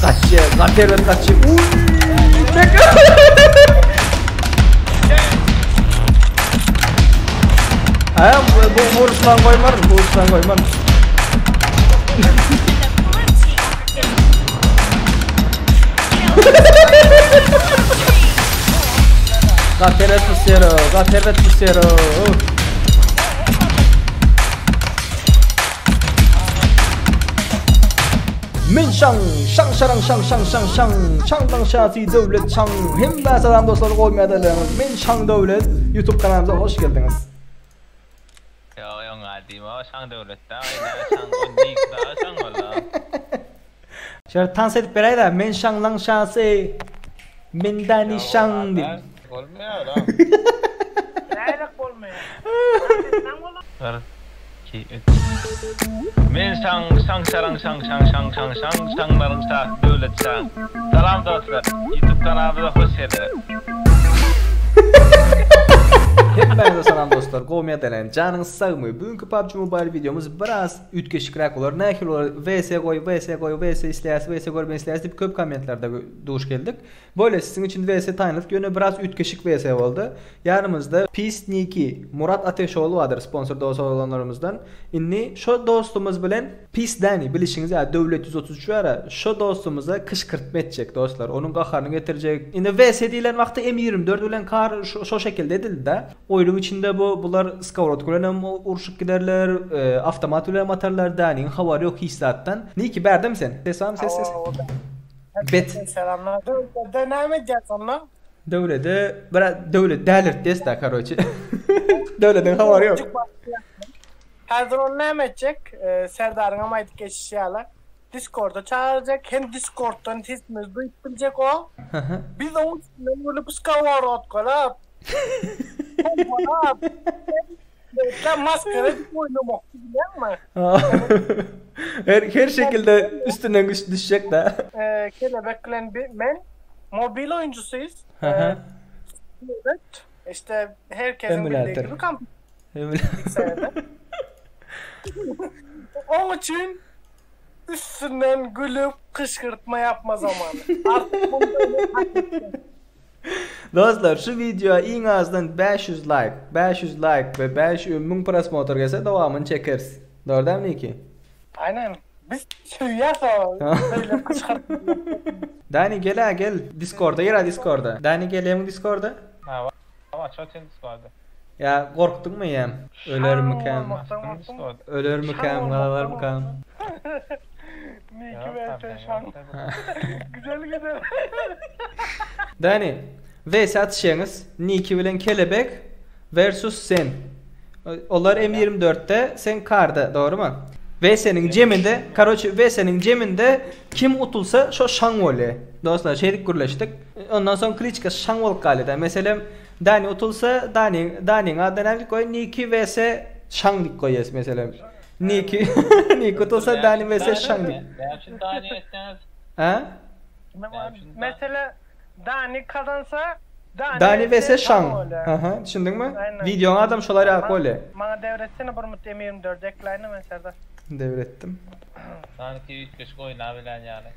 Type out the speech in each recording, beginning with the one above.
Gaçýar, gaty erbet gaçýar. Uý! Aý, bu vuruşdan goýmaryn, bu vuruşdan goýmaryn. Gaty erbet pusýar, gaty erbet pusýar. Men şaň, şaň şaraň şaň şaň şaň şaň, şaňlaň şasy Döwlet şaň. Hemmä salam dostlar gowy ýagdaýlaryňyz. Men Şaň Döwlet YouTube kanalymyza hoş geldiňiz. Ýok ýoň gadymy o Şaň Döwlet da näme şaň o nik da şaň walla. Şöyle tans edip beräýdä men şaňlaň şasy men dani şaň diýip. Bolmaýar o. Nälik bolmaýar. Bir, iki, üç. Men şaň, şaň şaraň şaň şaň şaň şaň şaň şaňlaryň şasy Döwlet şaň. Salam dostlar, YouTube kanalymyza hoş geldiňiz. Hemmäňize salam dostlar, gowmy ýa-da Janyňyz sagmy? Bugünki PUBG Mobile wideomyz biraz üýtgeşikräk bolar. Nähili bolar? VS goý, VS goý, VS isleýäs, VS görmek isleýäs diýip köp kommentlerde duş geldik. Bolýa siziň üçin VS taýynladyk, ýöne biraz üýtgeşik VS boldy. Ýanymyzda Pis Niki, Murat Ateşogly bardyr sponsor dost oglanlarymyzdan. Indi şo dostumyz bilen Pis Dani bilişiňiz ýaly Döwlet 133 bara şo dostumyza kyşkyrtma etjek dostlar. Onuň gaharyny getirjek. Indi VS diýlen wagty M 24 bilen kar şo şekilde edildi-de. Oýnuň içinde bu bular skowrodka bilen hem urşup giderler, awtomat bilen hem atarlar. Daniň habary ýok hiç zatdan. Niki bärdemi sen? Ses barmy ses ses? Bet. Selamlar. Döwlede näme edýäs onda? Döwlede biraz döwlet dälirtdes da karoçe. Döwlediň habary ýok. Häzir ony näme etjek? Serdaryň hem aýdyp geçişi ýaly Discorda çagyrjak hem Discorddan sesimizi duýup biljek o. Biz oň üstünden gülüp skoworoodkalap pompalap Döwletler maskara edip oýnamakçy bilýäňmi? Her her şekilde üstünden güç düşjek da. Kelebek bilen men mobil oýunçysıyız. Evet. İşte herkesiň bildiği gibi kompýuter. Oň üçin üstünden gülüp kyşgyrtma ýapma zamany. Artyk Dostlar şu videoya iň azdan 500 like, 500 like we 500 1000 prosmotr gelse dowamyny çekeris. Dogry dälmi Niki? Aynen. Biz söýýäs o beýle kyşgyrtma. Dani gel-ä gel Discorda gir-ä Discorda. Dani gelýämiň Discorda? Hawa, aç otyryn Discorda. Ýa gorkduňmy ýa? Ölermikäm? Ölermikäm, galarmykam? Niki vs Şaň. Güzel gider. Dani, vs atyşýaňyz Niki bilen Kelebek versus sen. Olar M 24-de, sen karda, dogrymy? VS-niň jeminde, karoçe VS-niň jeminde kim utulsa şo şaň bolýar. Dostlar şeýdip gürleşdik. Ondan soň kliçka şaň bolup galýar. Meselem, Dani utulsa Dani Daniň adyna näme diýip goýaýyn? Niki vs Şaň diýip goýýas meselem. Niki Niki utulsa Dani vs Şaň diýip. Näme üçin Dani etseňiz? Hä? Mesele Dani kazansa Dani, Dani vs Şaň. Aha, düşündiňmi? Wideoň adam şolar ýaly bolýar. Maňa dewretsene bir mut M24 ekläýin men Serdar. Dewretdim. Sanki üýtgeşik oýnabilen ýaly.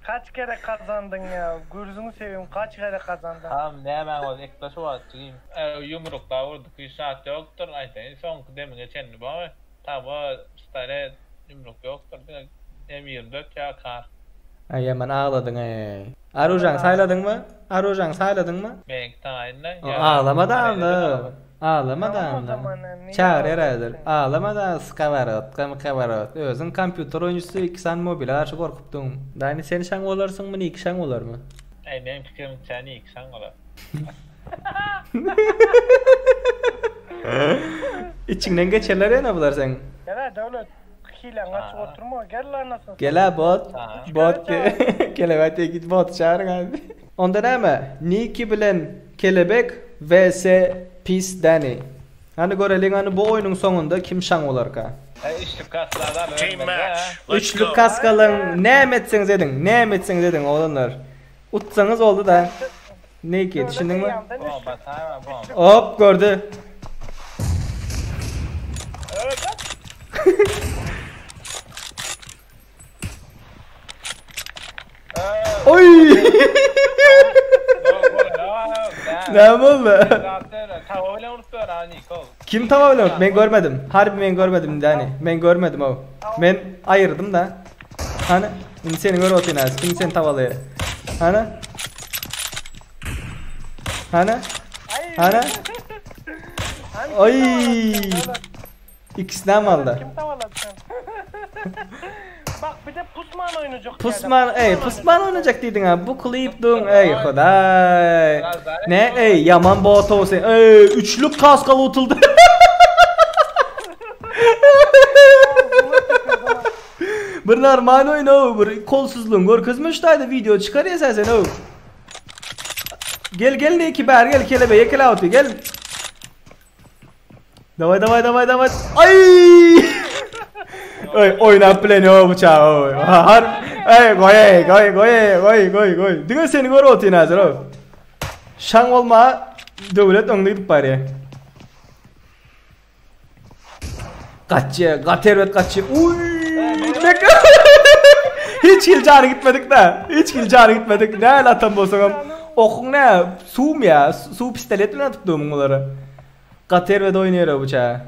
Kaç kere kazandyň ya gözüňi seveyim kaç kere kazandyň. Tamam nämäň bolsa ekle şu wagt jigim. Ýumrukda urdyk hiç zat ýokdur aýdaýyn soňky demiňe çenli bormy taba pistolet ýumruk ýokdur diňe M 24 ýa kar. Aý ýaman agladyň eý. Aružaňy saýladyňmy? Aružaňy saýladyňmy? Meňki taýynda. Aglama da onda. Aglama da onda. Çagyrýar häzir. Aglama da skoworodka mkoworod. Özüň kompýuter oýunçysy iki sany mobile garşy gorkupdyň. Dani sen şaň bolarsyňmy Niki şaň bolarmy? Äý meň pikirimçe Niki şaň bolar. Içiňden geçerler ýöne bular seň. Gel-ä Döwlet. Hiläňi açyp oturma gel anasyny. Gel-ä bot. Bot Kelebek diýip git boty çagyryň hadi. Onda näme? Niki bilen Kelebek vs Pis Dani. Hany göreliň hany bu oýnuň soňunda kim şaň bolarka? Eý üçlük kaskalar ölmez hä. Üçlük kaskalaryň näme etseňiz ediň, näme etseňiz ediň oglanlar. Utsaňyz boldy da. Niki düşündiňmi? Bomba taýma bomba. Hop gördü. Näme boldy? Tawa bilen urup ber ha Niko. Kim tawa bilen urup? Men görmedim. Harbi men görmedim Dani. Men görmedim o. Men aýyrdym da. Hany? Indi seni görüp otyryn häzir. Kim seni tawalaýar? Hany? Hany? Hany? Oý! İkisini aldı. Kim tavalady sen? Bak bir de pusman oynayacak. Pusman, ey pusman oynayacak diýdiň ha. Bu klip duň, ey hudaý. Ne ey yaman bot sen. Ey üçlük kaskaly utuldy. Bir normal oýun o, bir kolsuzlugyň görkezmişdi video çykarýa sen sen o. Gel gel ne ki ber gel kelebe ýekele auty gel. Daway daway daway daway. Ay! Oý oýnap bilen ýok bu çaga oý. Har Ey goý ey goý goý ey goý goý goý. Diňe seni görüp otyryn häzir o. Şaň bolma döwlet öňde gidip barýar. Gaçýar, gaty erbet gaçýar. Uy! Hiç hil jany gitmedik da. Hiç hil jany gitmedik. Näle atan bolsaňam okuň nä? Suwmy ýa? Suw pistolet bilen atyp durmyň bulary. Gaty erbet oýnaýar bu çaga.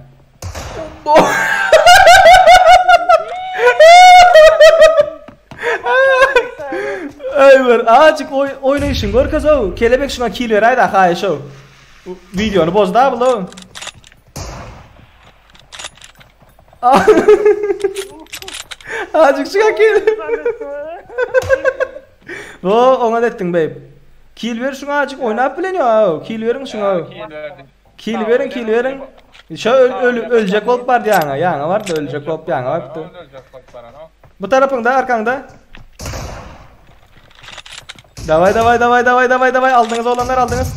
Ey bir azıcık oy oýnaýşyň görkez o. Kelebek şuna kill beräý da haýyş o. Videony bozda bu. Azıcık şuna kill. O oňa etdiň babe. Kill ber şuna azıcık oýnap bilen ýa. Kill beriň şuna. Kill beriň, kill beriň. Şo öl, öl, öljek bolup bardy ýaňa. Ýaňa bardy, öljek bolup ýaňa bardy. Bu tarapyňda, arkaňda. Daway, daway, daway, daway, daway, daway. Aldyňyz oglanlar, aldyňyz.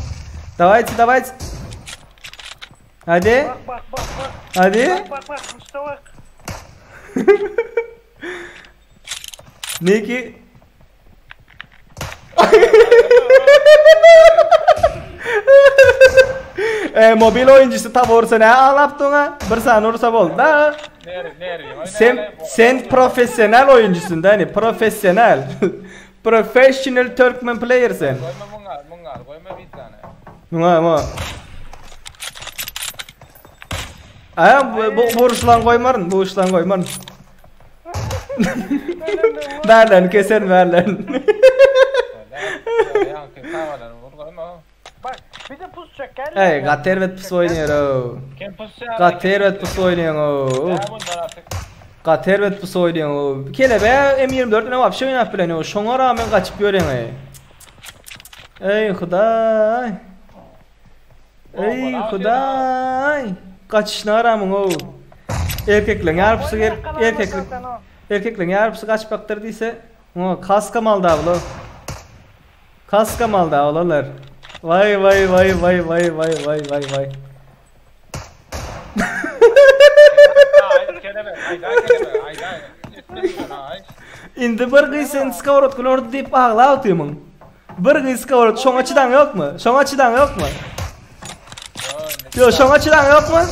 Daway, daway. Hadi. Bak bak bak bak. Hadi. Bak bak bak Mustafa bak. Ne ki? e, mobil oyuncusu tam orsa ne ağlaptın ha? Bir saniye olursa bol da. Sen sen profesyonel oyuncusun da hani profesyonel. Professional Turkmen player sen. Goýma muňa, muňa, goýma bir tane. Muňa muňa. Ay bu bu vuruşlan goýmaryn, bu vuruşlan goýmaryn. Ver lan keser ver lan. Ýaňky tavalar vur goýma. Bak bir de pusacak gel. Ey gaty erbet pus oýnaýar o. Kim pusýar? Gaty erbet pus oýnaýar o. Bundan artık. Gaty erbet pus oýnaýar o. Kelebe M24 ne wapşe oýnap bilen o. Şoňa rağmen gaçyp ýören ey. Ey hudaý. Ey hudaý. Gaçyşyna rağmen o. Erkekleň ýarpysy erkeklik erkekleň ýarpysy gaçmakdyr diýse, o kaska malda bular. Kaska malda olarlar. Vay vay vay vay vay vay vay vay vay. Ay kelebe, ay da kelebe, ay da. Ay. Indi bir gyz sen skavorot kulordu diýip agla otyrmyň. Bir gyz skavorot şoňa çydaň ýokmy? Şoňa çydaň ýokmy? Yo şoňa çydaň ýokmy?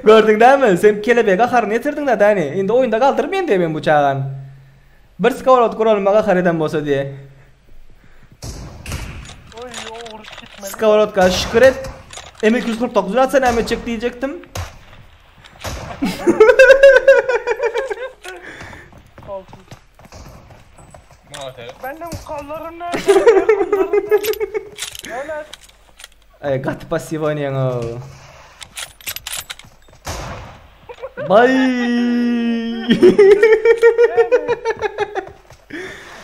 Gördüň dämi? Sen kelebege gaharyny ýetirdiň da däni. Indi oýunda galdyrmaýyn diýe men bu çagany. Bir skavorot guralyma gahar eden bolsa diýe. Oy o vuruş gitmedi. Skavorotka şükür et. M249 atsa näme etjek diýjekdim. Kolsuz. Muňa seret. Benim kollarım nerede? Kollarım nerede? Öyle. Ey gaty passiw oýnaýaň o. Bay.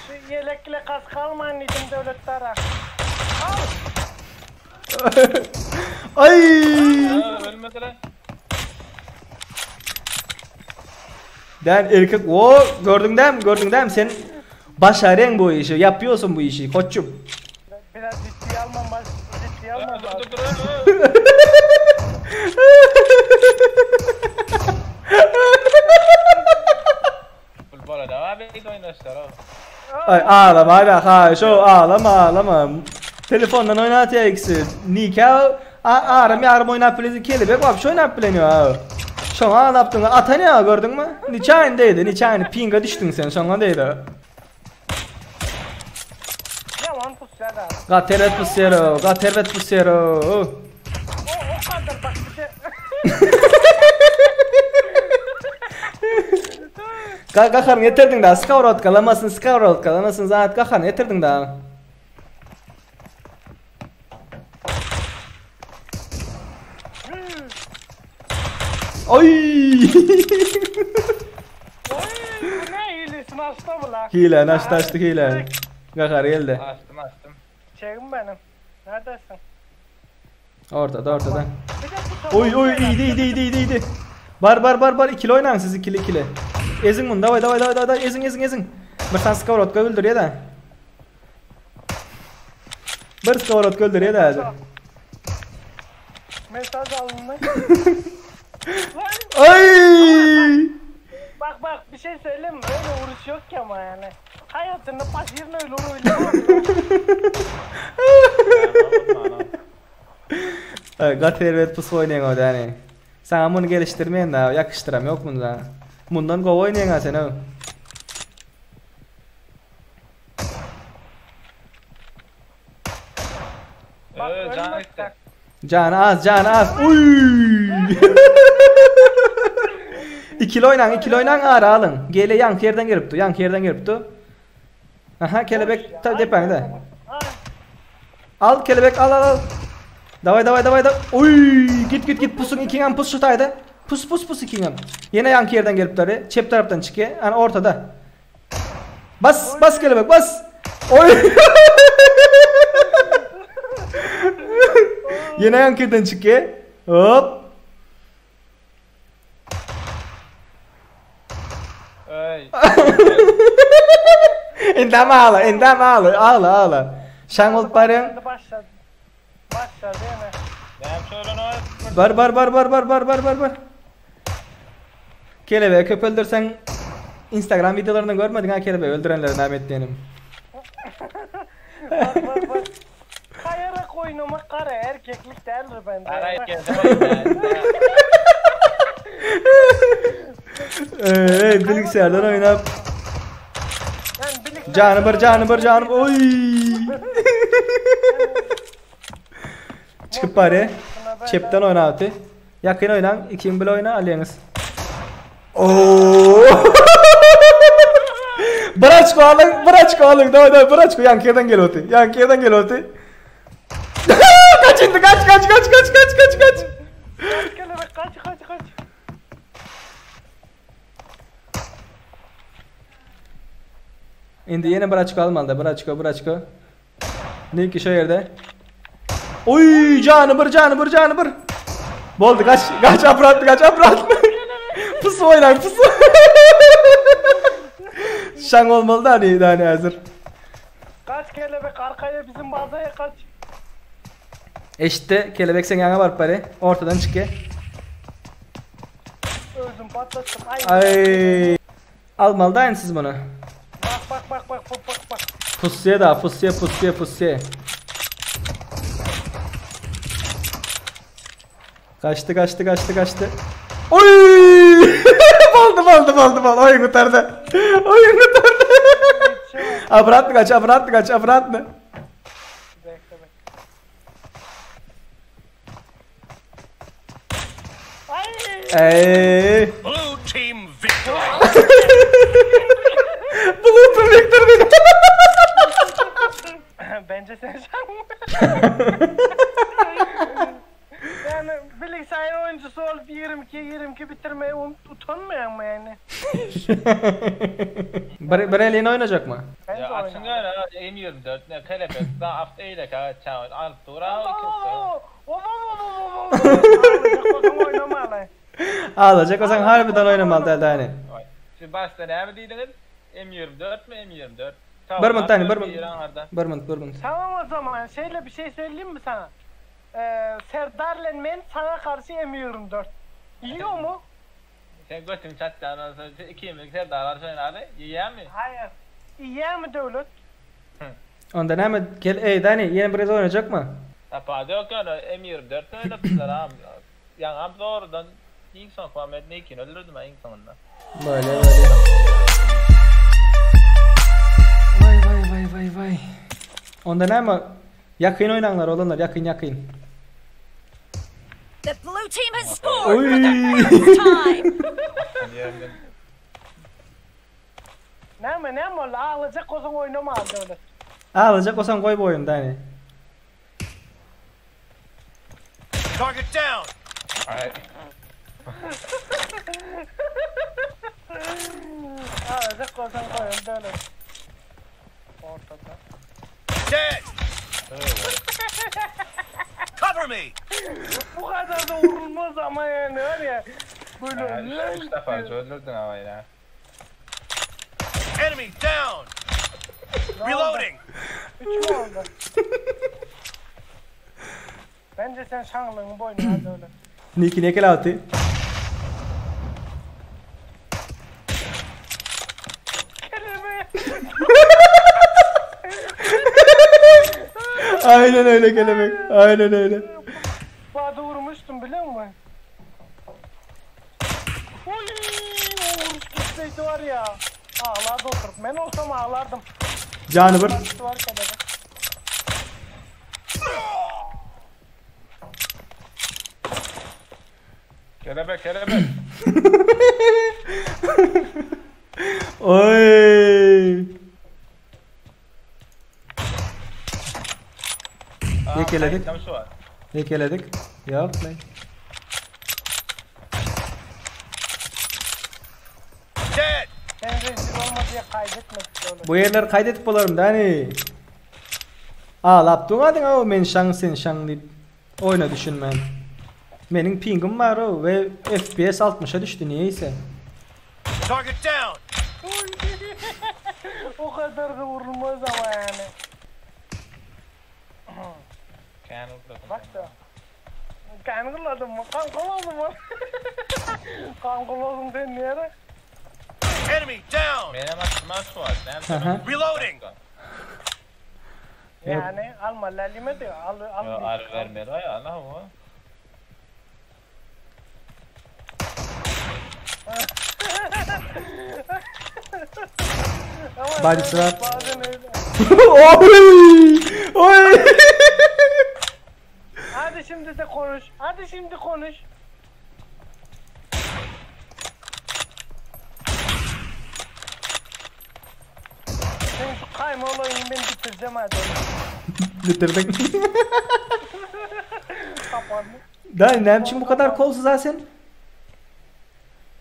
Şu yelekle kask almayın dedim devletlere. Ay. Ölmediler. Den erkek o gördün değil mi? Gördün değil mi? Sen başarın bu işi. Yapıyorsun bu işi koçum. Biraz ciddiye almam baş, ciddiye almam Dur lazım. dur dur. Futbola devam edin oynaşlar. Ay ağlama hala ha şu ağlama ağlama. Telefondan oynat ya ikisi. Nika. Aram ýarym oýnap bilezi kelebek wapşe oýnap bilen ýok. Şoňa alapdyň. Ata ne gördüňmi? Niçaýyn diýdi, niçaýyn pinga düşdüň sen şoňa diýdi. Ýaman pusýar da. Gaty erbet pusýar, gaty erbet pusýar. O o kadar bak bir de. Ga gaharyny getirdiň da, skowrodkalamasyn, skowrodkalamasyn, zat gaharyny getirdiň da. Oy! Oy bu ne hilesini açtı bu la. Hileni açtı açtı hileni. Gahar geldi. Açtım açtım. Çekim benim. Neredesin? Ortada ortada. Bir de bu Oy oy iyiydi iyiydi iyiydi iyiydi iyiydi. Bar bar bar bar ikili oynaň siz ikili ikili. Ezin bunu davay davay davay davay ezin ezin ezin. Bir tane skовородka öldür da. Bir skовородka öldür da hadi. Mesaj alındı. Lan Ay! bak bak bir şey söyleyeyim mi? Öyle vuruş yok ki ama yani. Hayatında pas yerine öyle vuruyor. Ay, Gat erbet pus oýnaýan o yani. Sana bunu geliştirmeyen da yakıştıram yok bunda. Bundan gol oýnaýan ha sen o. Bak Ee, can ölmez gitti. bak. Can az, can az. Uy! İkili oynan, ikili oynan ara alın. Gele yank yerden gelipdi, yank yerden gelipdi. Aha kelebek ta depende. Ay, Al kelebek al al al. Davay davay davay davay. Uy git git git pusun ikiňem pus şu taýda. Pus pus pus ikiňem. Ýene ýanky ýerden gelipdir. Çep tarapdan çykýar. Yani ortada. Bas bas kelebek bas. Oy. Ýene ýanky ýerden çykýar. Hop. Öy. Endam ağla, endam ağla, ağla ağla. Şaň bolup barýan. Şimdi başladı. Başladı yine. Ben şöyle ne Bar bar bar bar bar bar bar bar bar. Kelebeği köp öldürsen Instagram videolarından görmedin ha kelebeği öldürenleri namet diyelim. Bak bak bak. Kayarak oynamak kara erkeklik değildir bence. Arayıp Bak, gelsene. Evet bilgisayardan oynap. Yani bilgisayardan Canı bir canı bir canı bir. Oy. Çıkıp bari. Çepten oyna abi. Yakın oynan. İkin bile oyna alıyorsunuz. Oo. Braçko alın, Braçko alın. Davay davay Braçko yankıyadan gel öte. Yankıyadan gel öte. kaç indi kaç kaç kaç kaç kaç kaç kaç. Kaç kelebek kaç kaç kaç. Indi yine Braçko almalı da Braçko Braçko. Ne ki şu yerde. Oy canı bir canı bir canı bir. Boldu kaç kaç apratlı kaç apratlı. pusu oynar pusu. Şan olmalı da hani da hani hazır. Kaç kelebek arkaya bizim bazaya kaç. Eşitti kelebek sen yana var pari. Ortadan çık ya. Öldüm patlattım. Ay. Ay. Almalı da aynı siz bunu. Bak bak bak bak bak bak bak. Pusuya da pusuya pusuya pusuya. Kaçtı kaçtı kaçtı kaçtı. Oy! boldu boldu boldu boldu. Oyun kurtardı. Oyun kurtardı. Yetişemez. Abratlı kaç abratlı kaç abratlı. Bekle bekle. Ay. Ey. Blue team victory. Bulutun Victor dedi. Bence sen sen. yani bilgisayar oyuncusu olup 22 22 bitirmeye unut, utanmayan mı yani? Bir, bir elini oynayacak mı? Ben de Ya açın oynarım. öyle M24 ne kelebek daha hafta eyle ka çağır alıp dura Oo, oo, oo, oo, oo, oo. Ağlayacak o oynama lan. Ağlayacak o zaman harbiden oynamalı dedi hani. Siz başta ne mi dediniz? M24 mi M24? Bir minut tane, bir minut. İranlardan. Bir minut bir minut. Tamam o zaman şeyle bir şey söyleyeyim mi sana? Ee, Serdar'la ben sana karşı M24. Yiyor mu? Sen götün çatacağın sonra iki yemek Serdar var sen abi yiyen mi? Hayır. Yiyor mu devlet? Onda ne mi? Gel ey Dani yine biraz oynayacak mı? Tapady ýok ýöne M24 oýnapdylar agam. Ýaňam zordan iň soňky moment Nikini öldürdim iň soňunda. Böyle böyle. Vay vay vay vay vay. Onda näme? Ýakyn oýnaňlar oglanlar, ýakyn ýakyn. The blue team has scored for the first time. Näme näme boldy? Aglajak bolsaň oýnama Döwlet. Aglajak bolsaň goý bu oýuny Dani. Target down. Aglajak bolsaň goý Döwlet. Ortada. Dead. Cover me. Bu kadar da vurulmaz ama yani var ya. Böyle Üç defa öldürdün ama yine. Enemy down. Reloading. Üç mü oldu? Bence sen şanlığını boynuna al öyle. Niki nekel alty. Kelebe. Aynen öyle kelebek. Aynen öyle. Bazı vurmuştum biliyor musun? Oy, o vuruş gitseydi var ya. Ağlardı oturup. Ben olsam ağlardım. Jany bir. Var kelebe. Kelebek kelebek. Oy. Yekeledik. Tam şu var. Yekeledik. Yok lan. Dead. Sen rezil olma diye kaydetmedik öyle. Bu yerleri kaydedip bolarım Dani. Ağlap durmadın o men şaň sen şaň diýip oýna düşünmän. Meniň pingim bar o ve FPS 60'a düştü niyeyse. Target down. Oy. o kadar da vurulmaz ama yani. Kan öldürdüm. Bak da. Kan kıladım mı? Kan kıladım mı? Kan kıladım sen niye? Enemy down. Benim aklıma şu var. Ben Aha. Reloading. Yani alma lalime diyor. Al al. Yo ar vermiyor ya Allah o. Ama Bacısı var. Bazen öyle. Oy! Oy! Hadi şimdi de konuş. Hadi şimdi konuş. Sen şu kayma olayını ben bitireceğim hadi. Bitirdin. Kapandı. Dani ne biçim bu kadar kolsuz ha sen?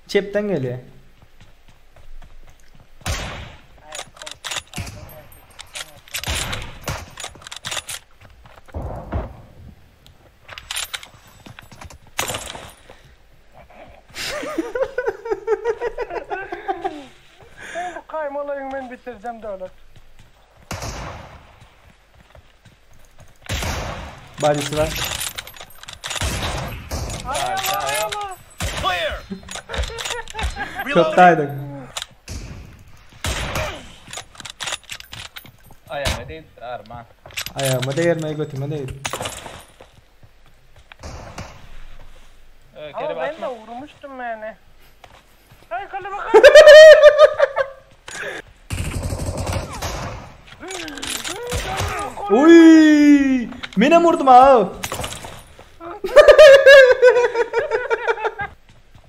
Çepten geliyor. Hayır, konuş. Sen bu kayma olayını ben bitireceğim devlet. Bacısı var. Ay Allah ay Allah. Clear. Reloading. Köptaydın. Ayağına değil arma. Ayağıma değirmeye götüme değil. Ee, Ama kelebek ben de atma. vurmuştum yani. Ay kale bak. Oy! Mene vurdum ha.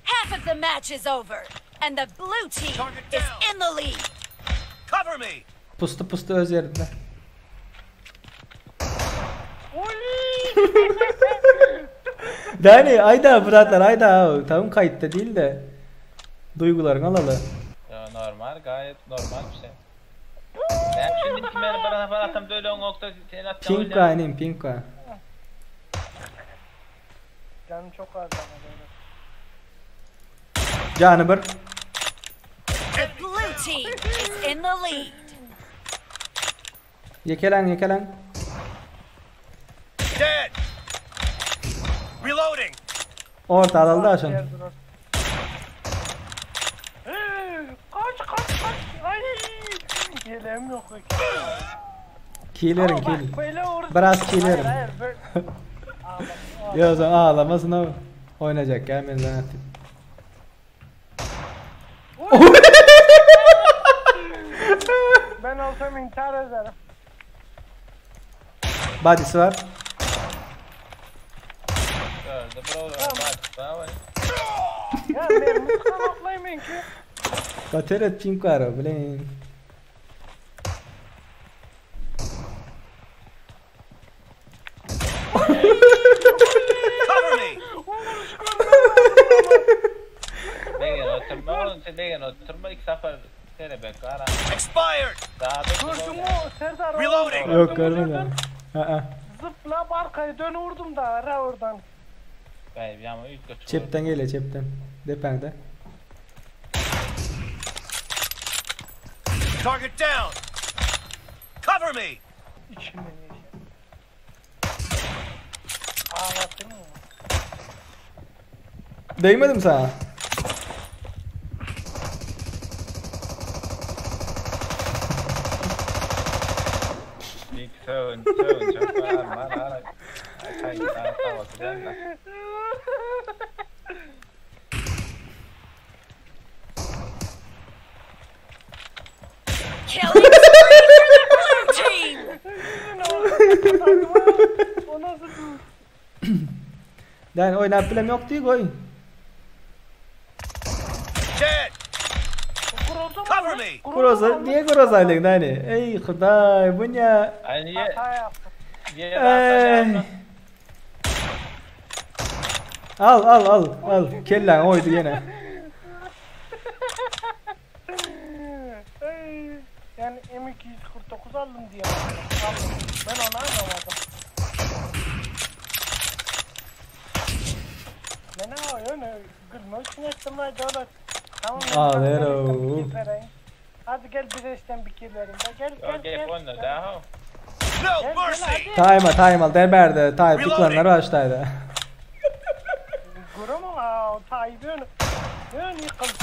Half of the match is over and the blue team Target is down. in the lead. Cover me. Pustu pustu öz yerinde. Dani ayda bıraklar ayda. Tamam kayıtta değil de. Duyguların alalı. Yo, normal gayet normal bir şey. Ben şimdi kime bana bana atam böyle on nokta sen atacağım. Pink var pink var. Canım çok az ama böyle. Canı bir. The blue team is in the lead. Yekelen yekelen. Dead. Reloading. Orta alaldı aşın. Diğer durar. Kaç kaç kaç. Ay. Yeleğim yok. Kilerin Ama bak, kil. Böyle vur. Biraz kilerim. Hayır hayır böyle. Ýogsa aglamasyn o. Oýnajak ýa men zat. Ben olsam intihar ederim. Badisi bar. Öldü bro. Bravo. Ya mermi çıkamaklayım ki. Bateret pink bar o bilen. Cover me! Degen oturma oğlum sen degen oturma ilk sefer kelebek var. Expired! Daha da Gördün mü Serdar? Reloading. Yok görmedim. Aa. Zıplap arkayı dön vurdum da ara oradan. Gayb ama ilk kaçıyor. Çepten geliyor çepten. Depende. Target down! Cover me! İçimden geçti. Ağlattın mı? Değmedim sana. İlk sövün sövün çok var var var. Ay ay ay Killing spree for the blue team. O nasıl Yani oynap bilem yok diye koy. Dead! Groza mı? Cover me! Groza niye grozaydın yani? Ey Huday bu ne? Ay niye? Hata yaptım. Niye Ey. Al al al al. Kellen oydu yine. Ey, Yani M249 aldım diye. Aldım. Ben onu anlamadım. Ben ne öyle gülme için ettim lan devlet. Tamam. ben Al, sana hello. bir kill vereyim. Hadi gel bir işten bir kill vereyim. Gel gel gel. Okey onu daha. No Gel, gel, mercy! hadi. Time time al derberde time tıklanlar başlaydı. Guru mu? Aa, Tayyip ön. Ön yıkıldı.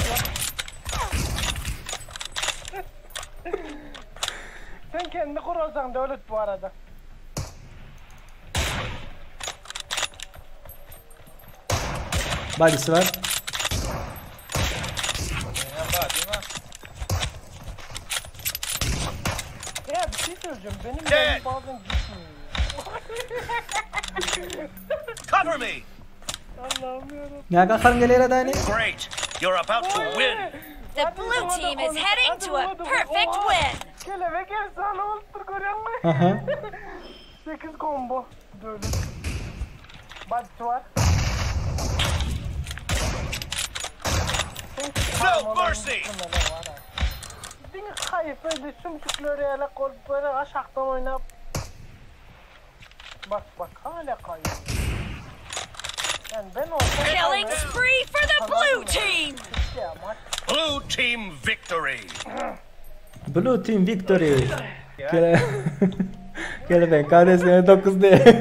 Sen kendi kurarsan devlet bu arada. Badisi var. Ya bir şey söyleyeceğim. Benim Dead. benim bazen gitmiyor. ya. Cover me! Allah'ım yarabbim. Ne kalkarım geliyor yani? Great! You're about to win! The blue team is heading to a perfect win. Kelebek efsane oldu görüyor musun? Aha. 8 combo. Böyle. Badisi var. No mercy! Dini kayıp böyle sümsükleri ele koyup böyle aşağıdan oynayıp Bak bak hala kayıp. Yani ben olsam Killing spree for the blue team. Ya maç Blue team victory! Blue Team victory. Kele Kele ben KDS'ye 9 diye.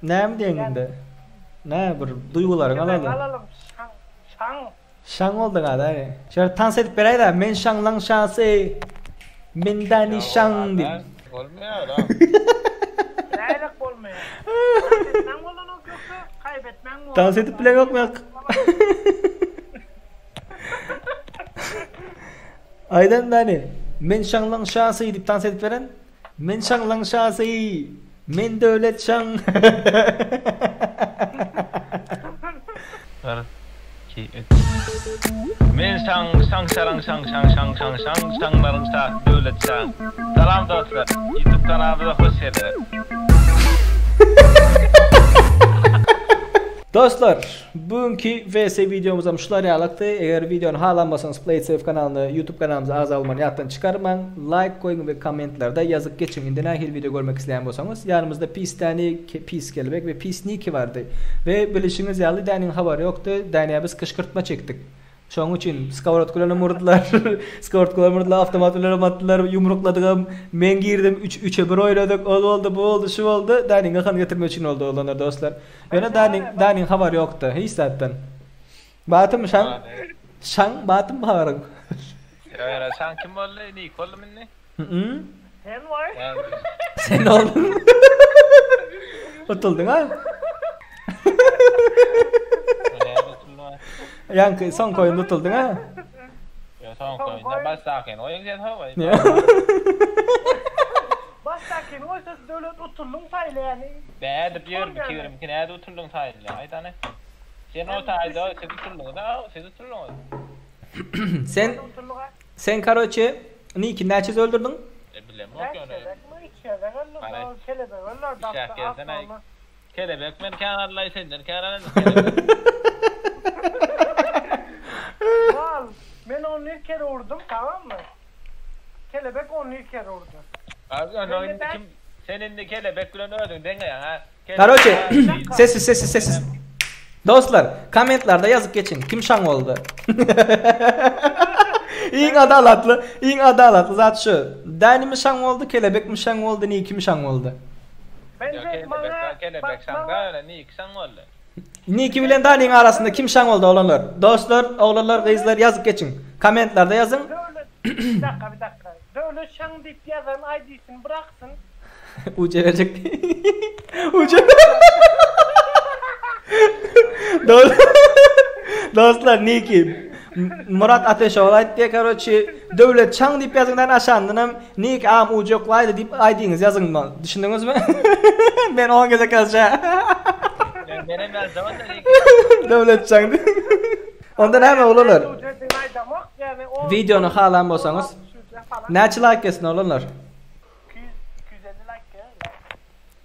Ne mi diyorsun indi? Ne bu duyguların alalım. alalım. Alalım. Şan. Şan. Şan oldun ha da. Şöyle dans edip berey de men şanlan şansı. Men dani şan diyeyim. Olmuyor ha. Leylek olmuyor. Kaybetmen olan o yoksa kaybetmen mi Dans edip bile yok mu yok? Aydan dani. Men şanlan şansı deyip dans edip veren. Men şanlan şansı. Men devlet şan. Bir, iki, üç. Men şang şang şarang şang şang şang şang şang şanglarım şah devlet şang. Salam dostlar. YouTube kanalımıza hoş geldiniz. Dostlar, bugünkü VS videomuz şular ýalakdy. Eger videony halanmasaňyz Play It Safe kanalyny, YouTube kanalymyza agza bolmany ýatdan çykarmaň. Like goýuň we kommentlerde ýazyp geçiň. Indi nähili video görmek isleýän bolsaňyz, ýanymyzda pis Dani, pis Kelebek we pis Niki bardy. We bilişiňiz ýaly Daniň habary ýokdy. Daniýa biz kışkırtma çekdik. Şoň üçin skovorodkalarını murdular. Skovorodkalarını murdular, avtomat bilen atdylar, yumrukladygam. Men girdim, 3 3'e 1 oýnadyk. Ol oldu, bu oldu, şu oldu. Daniň kan getirmek üçin oldu olanlar dostlar. Ýöne Daniň Daniň habary ýokdy hiç zatdan. Batym şan şan batym habaryň. Ya sen kim oldu? Nik oldu mu ne? Hı. Sen var. Yani Sen oldun. Utuldyň ha? Ýaňky soňky oýunda utuldyň ha? Ýa soňky oýunda başdakyny goýuň sen hawa. Başdakyny goýsa Döwlet utuldyň saýyla ýani. Nädip ýör bu 22 nädip utuldyň saýyla aýdany. Sen o taýda siz utuldyňyz ha siz utuldyňyz. Sen sen karoçe Niki näçe öldürdiň? E bilemok ýöne. Üç gezek öldürdi ol kelebek öldürdi. Işäk gelsene. Kelebek men kän alay senden kän alan kelebek. Mal men ony bir kere vurdum tamam mı? Kelebek ony bir kere vurdu. Abi onu indi kim sen indi kelebek bilen özüň deňeýäň ha. Karoçe sessiz sessiz sessiz. Dostlar kommentlarda ýazyp geçiň kim şaň boldy. Iň adalatly, iň adalatly zat şu. Dänimi şaň boldy, kelebekmi şaň boldy, Nikimi şaň boldy. Bence maňa kelebek şaň da Niki şaň boldy. Niki bilen Daniň arasynda kim şaň boldy oglanlar? Dostlar, oglanlar, gyzlar ýazyp geçiň. Kommentlarda ýazyň. Döwlet bir dakika bir dakika. Döwlet şaň diýip ýazan ID-sini byraksyn. Uca berjek. Uca. Dost Dostlar Niki Murat Ateşow aýtdy karoçi Döwlet çaň diýip ýazyňdan aşandanam Nik am uca oklaýdy diýip aýdyňyz ýazyň düşündiňizmi? Men 10 gezek ýazja. Menem ýazjak onda Niki. Döwlet çaň. Onda näme oglanlar? Videony halan bolsaňyz näçe like gelsin oglanlar? 200 250 like geler.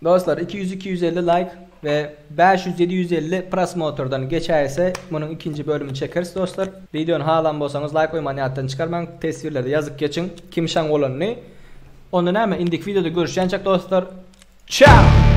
Dostlar 200 250 like we 500 750 prosmotrdan geçäýse munuň ikinji bölümini çekeris dostlar. Videony halan bolsaňyz like goýmany ýatdan çykarmaň. Teswirlerde ýazyp geçiň kim şaň bolanyny. Onda näme indiki videoda görüşýänçäk dostlar. Çao!